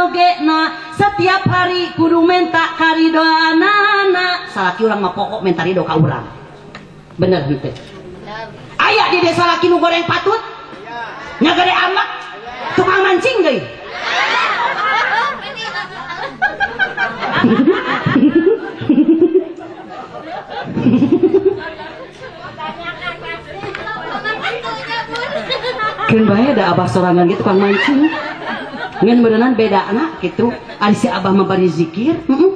ogena setiap hari kudu menta karidoanana. Salaki urang mah pokok menta ridho ka urang. Bener henteu? Aya di desa laki nu goreng patut? Nya gede amak tukang mancing deui. Keun bae da abah sorangan gitu tukang mancing. Ngan beuneunan bedana kitu. Ari si abah mah bari zikir, heeh.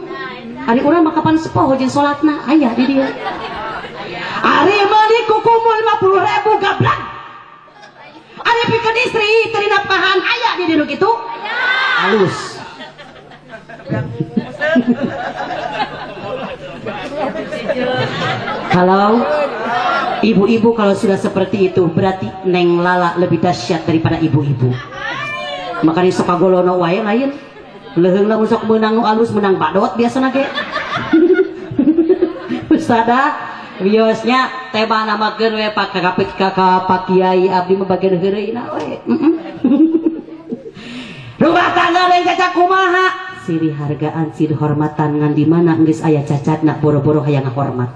Ari urang mah kapan sepoho jeung salatna aya di dieu. Ari meuli kukumul 50.000 gablak. Ari pikeun istri teu dinafkahan aya di dieu kitu. Halus. Kalau ibu-ibu kalau sudah seperti itu berarti Neng Lala lebih dahsyat daripada ibu-ibu. Makanya sok kagolono wae lain. Leuheung lamun sok meunang nu alus meunang badot biasana ge. Ustada wiosnya tema namakeun we pak ka Pak Kiai abdi mah bagian heureuyna we. Rumah tangga lain cacat kumaha? Siri hargaan, siri hormatan ngan di mana geus aya cacatna boro-boro hayang hormat.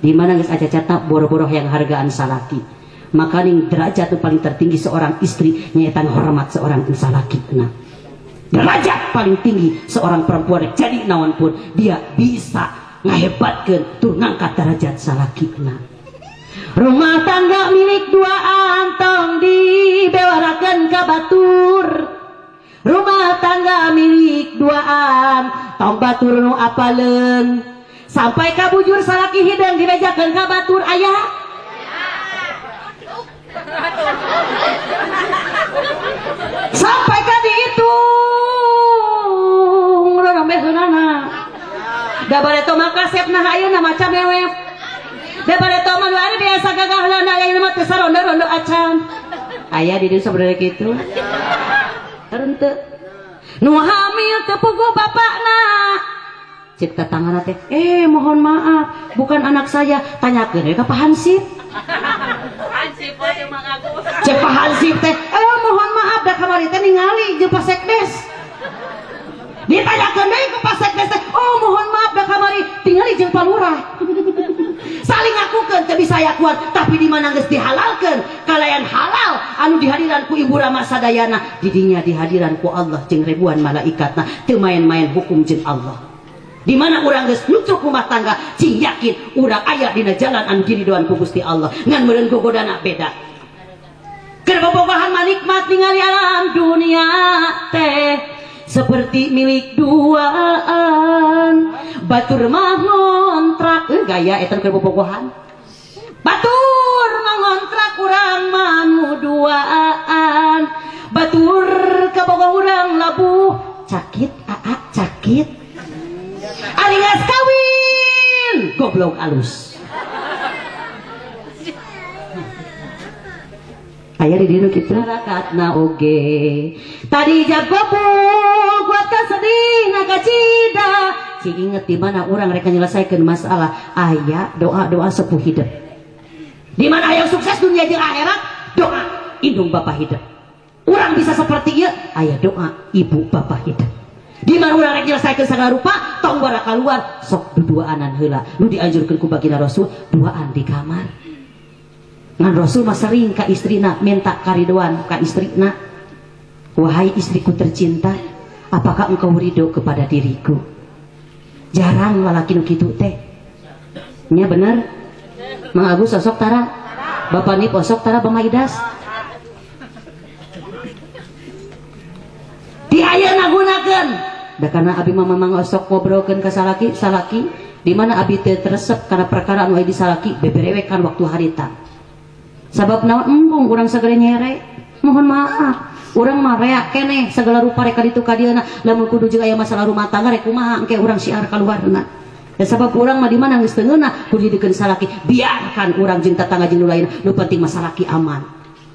Di mana geus aya cacatna boro-boro hayang hargaan salaki. Maka ning derajat nu paling tertinggi seorang istri nyaeta hormat seorang salakina. Derajat paling tinggi seorang perempuan jadi naon pun dia bisa ngahebatkeun tur ngangkat derajat salakina. Rumah tangga milik duaan tong dibewarakeun ka batur. Rumah tangga milik duaan tong batur nu apaleun. Sampai ka bujur salaki hideung dibejakeun ka batur aya. Sampai ka dihitung ronomeheunana. Da bareto mah kasepna ayeuna maca mewek. Da bareto mah ari biasa gagahlana ayeuna mah teu sarondo-rondo acan. Aya di dieu sabenerna kitu. Henteu. Nu hamil teu puguh bapakna. Cek tetangga teh, mohon maaf, bukan anak saya. Tanyakeun we ka Pak Hansip. Cek Pak Hansip teh, mohon maaf da kamari teh ningali jeung Pak Sekdes. Ditanyakeun deui ku Pak Sekdes teh, oh mohon maaf da kamari tingali jeung Pak Lurah. Saling ngakukeun teu bisa yakuan, tapi di mana geus dihalalkeun kalayan halal anu dihadiran ku Ibu Rama sadayana, didinya dihadiran ku Allah jeung ribuan malaikatna, teu main-main hukum jeung Allah. Di mana urang geus nutruk rumah tangga, cing yakin urang aya dina jalan anu diridoan ku Gusti Allah, ngan meureun gogodana beda. Keur bobogohan mah nikmat ningali alam dunia teh seperti milik duaan. Batur mah ngontrak, gaya eta keur bobogohan. Batur mah ngontrak urang mah nu duaan. Batur kabogoh urang labuh, cakit aa cakit. Ari geus kawin, goblok alus. Aya di dieu kitu rakatna oge. Tadi jab gobul kuatkan sedih na kacida. Cing inget di mana urang rek nyelesaikeun masalah, aya doa-doa sepuh hidup. Di mana aya sukses dunia jeung akhirat, doa indung bapa hidup. Urang bisa seperti ieu, aya doa ibu bapa hidup. Di mana urang rek nyelesaikeun sagala rupa, tong bara kaluar, sok duduaanan heula. Nu dianjurkeun ku baginda Rasul, duaan di kamar. Ngan Rasul mah sering ka istrina minta karidoan ka istrina. Wahai istriku tercinta, apakah engkau ridho kepada diriku? Jarang lalaki nu kitu teh. Nya bener? Mang Agus osok tara? Bapak Nip osok tara Bang Maidas? Di ayeuna gunakeun. Da karena abi mah mamang osok ngobrolkeun ka salaki, salaki di mana abi teu teresep kana perkara anu aya di salaki beberewekan waktu harita. Sabab naon embung urang sagala nyere. Mohon maaf, urang mah reak keneh segala rupa rek ka ditu ka dieuna, lamun kudu jeung aya masalah rumah tangga rek kumaha engke urang siar kaluarna. Da sabab urang mah di mana geus teu ngeunah kudu jadikeun salaki, biarkan urang jeung tatangga jeung nu lain, nu penting mah salaki aman.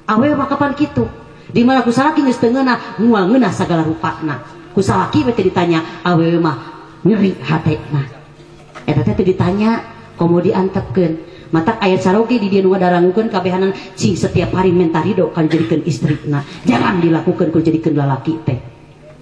Awewe mah kapan kitu? Di mana ku salaki geus teu ngeunah, moal ngeunah sagala rupana. Ku salaki we teu ditanya, awewe mah nyeri hatena. Eta teh teu ditanya, komo diantepkeun. Matak ayat saroge di dieu nu ngadarangukeun kabehanan cing setiap hari minta ridho kan jadikeun istrina. Jangan dilakukeun ku jadikeun lalaki teh.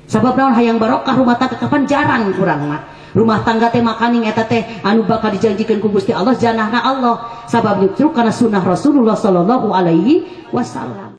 Sabab naon hayang barokah rumah tangga kapan jarang kurang mah. Rumah tangga teh makaning eta teh anu bakal dijanjikeun ku Gusti Allah janahna Allah. Sabab justru karena sunnah Rasulullah sallallahu alaihi wasallam.